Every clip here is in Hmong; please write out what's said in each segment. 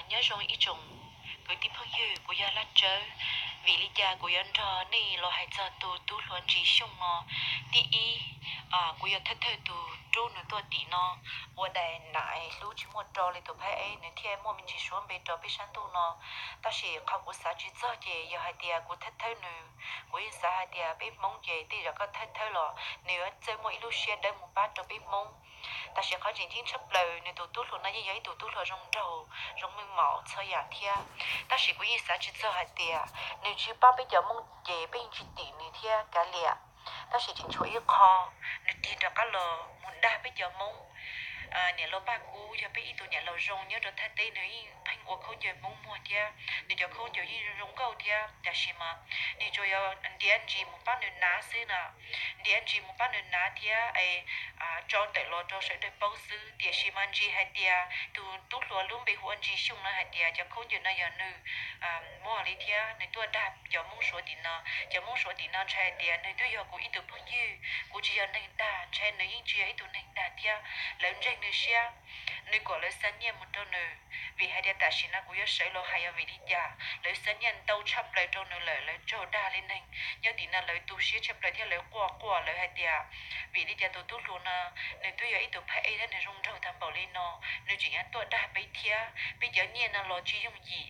Nyob zoo ib tsoom kwv tij phooj ywg, kuv yog Laj Tsawb. Vim li cas kuv yuav nrog nej los hais txog tus tub hluas Ntsis Xyooj no? Tib ib, kuv yog thawj thawj tus rub nws tuaj tim no ua daim nam hlub tsis muaj rau li tus phab eb, nws thiaj muaj me ntsis suab npe rau peb sab ntuj no. Tab sis qhov kuv xav tsis txog ces yog hais tias kuv thawj thawj nws, kuv yeej xav hais tias peb Hmoob ces tej zaum koj thawj thawj los nws yuav txawj muaj ib lub siab dawb mus pab rau peb Hmoob. Tab sis qhov tseem ceeb tshaj plaws, nws tus tub hluas no yeej yog ib tug tub hluas zoo nraug, zoo meej mom txhua yam thiab. Tab sis kuv yeej xav tsis txog hais tias nws tsis pab peb cov Hmoob ces peb yeej tsis tim nws thiab kav liam. Tab sis tseem tshuav ib qho, nws tig rov qab los mus dag peb cov Hmoob. Niam laus Paj Kub yog peb ib tug niam laus zoo nyob rau Thaib teb, nws yeej pheej ua khaub ncaws Hmoob muag thiab, nws cov khaub ncaws yeej zoo nkauj thiab, tab sis mas nws tsuas yog ntiav Ntsis mus pab nws hnav xwb na, ntiav Ntsis mus pab nws hnav thiab es tso tawm los rau sawv daws paub xwb. Tiam sis mas Ntsis hais tias, tus tub hluas lub npe hu ua Ntsis Xyooj no hais tias cov khaub ncaws no yog nws muag li thiab nws tuaj dag cov Hmoob Suav tim no. Cov Hmoob Suav tim no ntshai hais tias nws twb yog kuv ib tug phooj ywg, kuv tsis yog neeg dag, ntshai nws yeej tsis yog ib tug neeg dag thiab. Lawv ntseeg nws siab, nws kom lawv xa nyiaj mus rau nws. Vim hais tias tam sim no kuv yuav sawv los hais yog vim li cas, lawv xa nyiaj ntau tshaj plaws rau nws lawm, lawv tsaug dag li neeg. Nyob tim no lawv tu siab tshaj plaws thiab lawv quaj quaj, lawv hais tias vim li cas tus tub hluas no nws twb yog ib tug phab ej thiab nws zoo nraug tag npaum li no, nws tseem yuav tuaj dag peb thiab, peb cov nyiaj no los tsis yooj yim.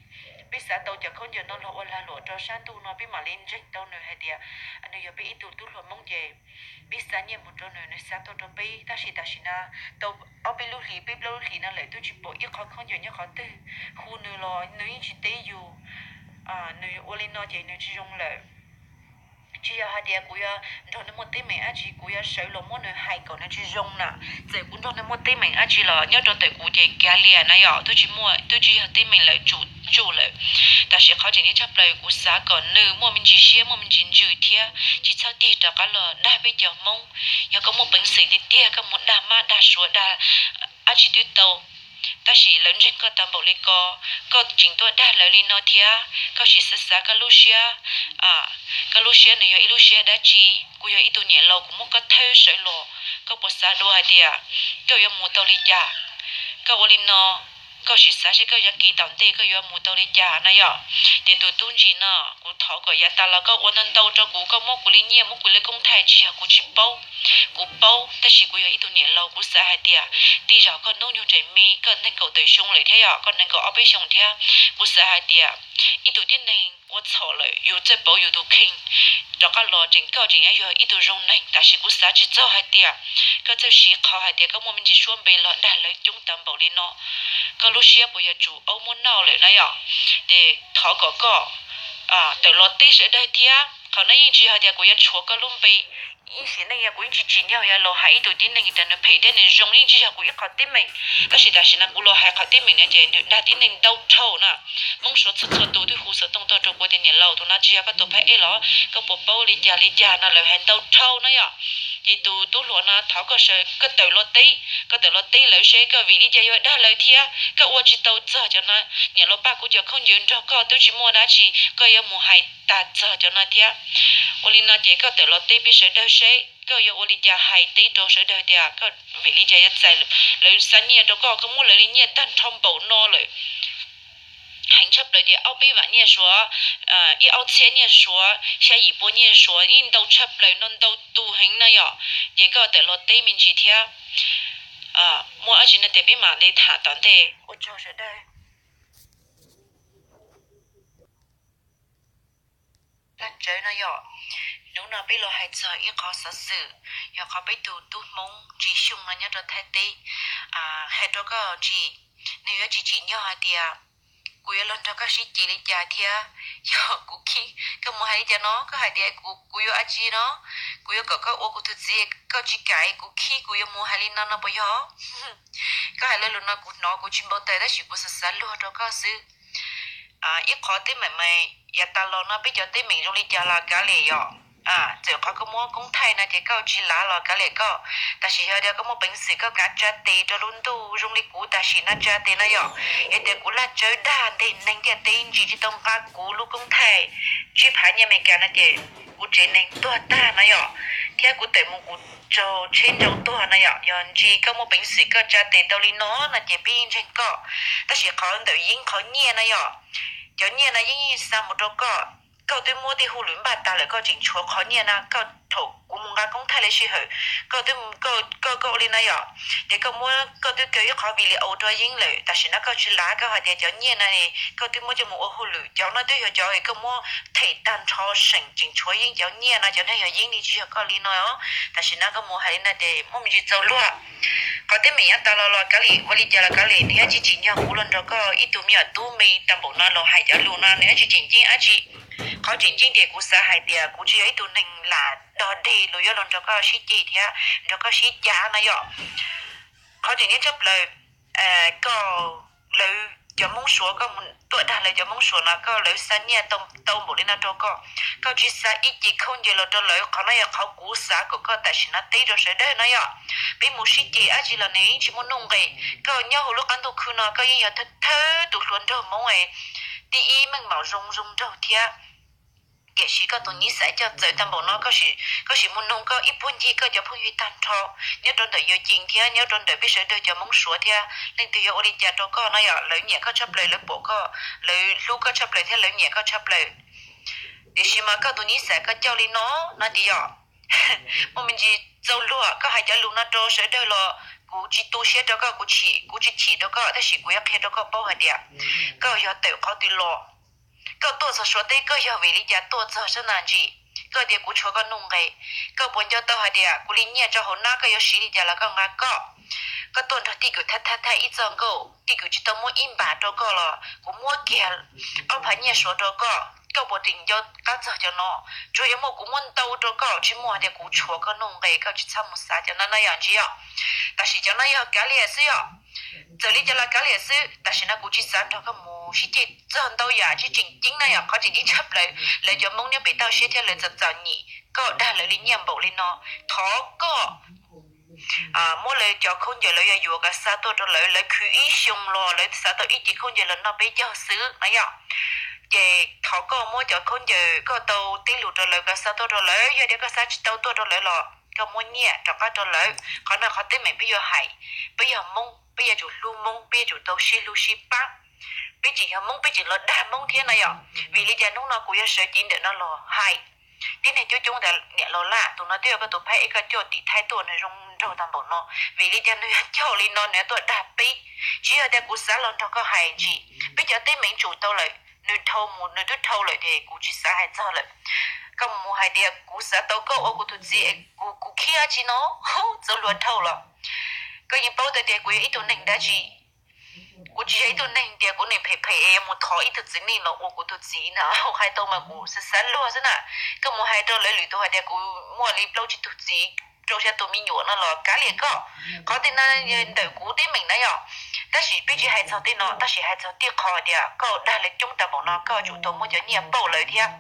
Peb xav tau cov khaub ncaws no los ua lag luam rau sab ntuj no peb mam li ntseeg tau nws hais tias nws yog peb ib tug tub hluas Hmoob ces peb xa nyiaj mus rau nws, nws xa tuaj rau peb. Tab sis tam sim no tau ob peb lub hlis, peb plaub lub hlis no lawm twb tsis pom ib qho khaub ncaws nyob qhov twg, hu nws los nws yeej tsis teb yus. Nws ua li no ces nws tsis zoo lawm. Tsis yog hais tias kuv yuav nrog nws muaj teeb meem dab tsi, kuv yuav sawv los muab nws hais kom nws tsis zoo na. Txawm kuv nrog nws muaj teeb meem dab tsi los nyob rau ntawm kuv ces kav liam na yom, twb tsis muaj, twb tsis yog teeb meem lawm, tsum tsum lawm. Tab sis qhov tseem ceeb tshaj plaws kuv xav kom nws muaj me ntsis siab, muaj me ntsis ntsws thiab tsis txhob tig rov qab los dag peb cov Hmoob. Yog koj muaj peev xwm tiag tiag koj mus dag mab dag suav dag dab tsi twb tau. Tab sis lawv ntseeg koj tag npaum li ko, koj tseem tuaj dag lawv li no thiab, koj sim xav xav koj lub siab, koj lub siab nws yog ib lub siab dab tsi? Kuv yog ib tug niam laus kuv muab koj thawb sawv los, koj puas xav dua hais tias koj yuav mus tau li cas? Koj ua li no, koj sim xav seb koj yuav kiv tom ntej koj yuav mus tau li cas na yom. Ces tus tub Ntsis no, kuv thov kom yav tas los koj ua ntau ntau rau kuv, koj muab kuv li nyiaj, muab kuv li koob thaij, tsis yog kuv tsis paub, kuv paub, tab sis kuv yog ib tug niam laus kuv xav hais tias tej zaum koj hnub nyoog tseem me, koj nees nkaum tawm xyoo lawm thiab yom, koj nees nkaum ob peb xyoo thiab. Kuv xav hais tias ib tug tib neeg ua txhaum lawm yus txawj pauv yus tus kheej rov qab los tseem, koj tseem yuav yog ib tug zoo neeg. Tab sis kuv xav tsis txog hais tias koj txawj siv qhov hais tias koj muaj me ntsis suab npe los dag lawv coob tag npaum li no, koj lub siab puas yog tsum aub muab noj lawm na yom? Ces thov kom koj tawm los teb sawv daws thiab. Qhov no yeej tsis yog tias kuv yuav tshuav koj lub npe, ib sim neej yog kuv yeej tsis tsim nyog yuav los hais ib tug tib neeg tias nws phem thiab nws zoo, yeej tsis yog kuv ib qho teeb meem. Tab sis tam sim no kuv los hais qhov teeb meem no ces nws dag tib neeg ntau dhau na. Hmoob Suav txhua txhua tus twb hu xov tooj tuaj rau kuv tias niam laus, tus no tsis yog koj tus phab ej los, koj puas paub li cas li cas no, lawv hais ntau dhau na yom. Ces tus tub hluas no thov koj sawv, koj tawm los teb, koj tawm los teb lawv seb koj vim li cas yuav dag lawv thiab koj ua tsis tau txog cov no. Niam laus Paj Kub cov khaub ncaws nrog koj twb tsis muaj dab tsi, koj yuav mus hais tag txog cov no thiab. Ua li no ces koj tawm los teb peb sawv daws seb koj yuav ua li cas, hais teb rau sawv daws tias koj vim li cas yuav txais lawv xa nyiaj rau koj, koj muab lawv li nyiaj tag nrho npaum no lawm. Heev tshaj plaws tias ob peb vam nyiaj suav, ib ob txhiab nyiaj suav, xya yim pua nyiaj suav, yeej ntau tshaj plaws no, ntau tus heev no yom. Ces koj tawm los teb me ntsis thiab. Muaj dab tsi no ces peb mam li tham tom ntej. Ua tsaug sawv daws. Laj Tsawv no yom, hnub no peb los hais txog ib qho xov xwm, yog qhov peb tus tub Hmoob Ntsis Xyooj no nyob rau Thaib teb. Hais rau koj Ntsis, nws yuav tsis tsim nyog hais tias kuv yuav los nrog koj sib ceg li cas thiab. Yog kuv khib, koj mus hais li cas no, koj hais tias kuv, kuv yuav dab tsi no, kuv yuav kom koj ua kuv tus txiv, koj tsis kam, kuv khib, kuv yuav mus hais li no no puas yog? Koj hais lo lus no kuv hnov kuv tsis npau taws, tab sis kuv xav xav luag rau koj xwb. Ib qho teeb meem mas yav tas los no peb cov teeb meem zoo li cas los kav liam yom. Txawm qhov koj muab koob thaij no ces koj tsis lav los kav liam koj, tab sis yog tias koj muaj peev xwm koj kav tsa tes rau lub ntuj zoo li kuv tam sim no tsa tes no yom. Yog tias kuv Laj Tsawv dag nteg neeg ntiaj teb, Ntsis tsis tau nqa kuv lub koob thaij tsib phav nyiaj Amelikas no ces kuv tsev neeg tuag tag no yom. thiab kuv tawm mus kuv raug tsheb nrau tuag no yom, yog ntsis koj muaj peev xwm koj tsa tes tau li no no ces peb yeej ntseeg koj. Tab sis qhov ntawm yeeb qhov nyiaj no yom, cov nyiaj no yeej xa mus rau koj, koj twb muab tej hauj lwm npaj tas lawm koj tseem tshuav qhov nyiaj no, koj thaum kuv mus nqa koob thaij li sij hawm, koj twb koj koj ua li no yom, ces koj muab koj twb kaw ib qhov video rau yeeb lawm, tam sim no koj tsis lav, koj hais tias cov nyiaj no koj twb muab coj mus ua hauj lwm, cov no twb yog cov koj muab them tag nrho seem tseem tshuav yeeb, cov nyiaj no cov neeg yog yeeb li, tsis yog koj li no. Tam sim no koj mus hais li no ces muaj me ntsis txaus luag. Qhov teeb meem yav tas los los kav liam ua li cas los kav liam, nws yuav tsis tsim nyog kuv los nrog koj ib tug me nyuam tub me tag npaum no los hais cov lus no, nws yuav tsis tseem ceeb dab tsi. Qhov tseem ceeb tias kuv xav hais tias kuv tsis yog ib tug neeg lam dog dig los yuav los nrog koj sib ceg thiab nrog koj sib cav no yom. Qhov tseem ceeb tshaj plaws, koj, lawv cov Hmoob Suav, koj mus tuaj dag lawv cov Hmoob Suav no, koj, lawv xa nyiaj tau npaum li no rau koj, koj tsis xa ib ce khaub ncaws los rau lawv, qhov no yog qhov kuv xav kom koj tam sim no teb rau sawv daws no yom. Peb mus sib ceg dab tsi los nws yeej tsis muaj nuj nqis. Koj nyob hauv lub qab ntuj khwb no koj yeej yog thawj tus hluas nraug Hmoob tib ib meej mom zoo zoo nraug thiab. Tiam sis koj tus nyiv xaiv coj txawv tag npaum no, koj sim mus noog koj ib puag ncig koj cov phooj ywg tag nrho nyob rau ntawm Yos Cees thiab nyob rau ntawm peb sawv daws cov Hmoob Suav thiab, leej twg yog ua li cas rau koj no yom, lawv nyiam koj tshaj plaws, lawv pom koj, lawv hlub koj tshaj plaws thiab lawv nyiam koj tshaj plaws. Tiam sis mas koj tus nyiv xaiv koj coj li no, no tias yom, muaj me ntsis txaus luag. Koj hais cov lus no rau sawv daws los kuv tsis tu siab rau koj, kuv tsis chim rau koj, tab sis kuv yuav qhia rau koj paub hais tias koj yog tawm qhov twg los, koj tuaj txog Suav teb koj yog vim li cas tuaj txog sab na ntsis? Koj tias kuv tshuav koj nuj nqis, koj puas nco tau hais tias kuv li nyiaj rau hauv nab koj yuav siv li cas los koj nqa koj? Koj tuaj nrog tij kwm thaj thaj thaj ib txoj nkauj, tij kwm tsis tau muab ib npab rau koj los kuv muab kiag ob phav nyiaj Suav rau koj, koj puas tseem nco qab txog cov no? Tsuas yog muaj kuv muab ntau rau koj, tsis muaj hais tias kuv tshuav koj nuj nqis, koj tsis txhob mus xav cov no no yom ntsis yom. Tam sim cov no yog kav liam xwb yom, txawm li cas los kav liam xwb, tam sim no kuv tsis xav nrog koj mus sib ceg txog ntau yam tsis tseem ceeb no yom. Qhov tseem ceeb tshaj plaws lawv cov Hmoob nyob pem toj siab thiab lawv txom txom nyem, koj dag lawv li nyiaj npaum li no, thov koj muab lawv cov khaub ncaws lawv yuav yuav koj xa tuaj rau lawv, lawv khwv ib xyoo los lawv xav tau ib ce khaub ncaws los noj peb caug xwb no yom. Ces thov koj muab cov khaub ncaws koj tau teb lus rau lawv koj xa tuaj rau lawv, yog tias koj xa tsis tau tuaj rau lawv los koj muab nyiaj rov qab rau lawv. Qhov no qhov teeb meem peb yuav hais, peb yog Hmoob peb yuav tsum hlub Hmoob, peb yuav tsum tau sib hlub sib pab. Peb tseem yog Hmoob peb tseem los dag Hmoob thiab no yom. Vim li cas hnub no kuv yuav sawv cev ntawm no los hais? Tib neeg coob coob ntawd niam los laj, tus no twb yog koj tus phab ej koj coj tim Thaib tuaj, nws zoo nraug tag npaum no, vim li cas nws yuav coj li no, nws yuav tuaj dag peb? Tsis yog tias kuv xav los nrog koj hais ntsis, peb cov teeb meem tsum tau lawm, nws dhau mus nws twb dhau lawm ces kuv tsis xav hais txog lawm. Koj mus hais tias kuv xav tau koj ua kuv tus txiv es kuv, kuv khiav tsis no, txaus luag dhau los. Koj yeej paub tau tias kuv yog ib tug neeg dab tsi. Kuv tsis yog ib tug neeg tias kuv niam phem phem es mus thov ib tug txiv neej los ua kuv tus txiv na, hais tau mas kuv xav xav luag xwb na. Koj mus hais rau lawv lwm tus hais tias kuv muaj li plaub tsib tug txiv, rau xya tus me nyuam no los kav liam koj. Qhov tej no ntawm kuv teeb meem na yom. Tab sis peb tsis hais txog tej no, tab sis hais txog tej qhov tias koj dag lawv coob tag npaum no koj tsum tau muab cov nyiaj pauj lawv thiab.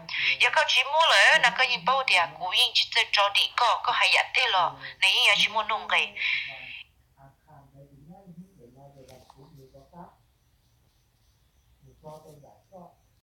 Yog koj tsis muab lawm no koj yeej paub tias kuv yeej tsis txawj tso dim koj, koj hais yam twg los nws yeej yuav tsis muaj nuj nqis.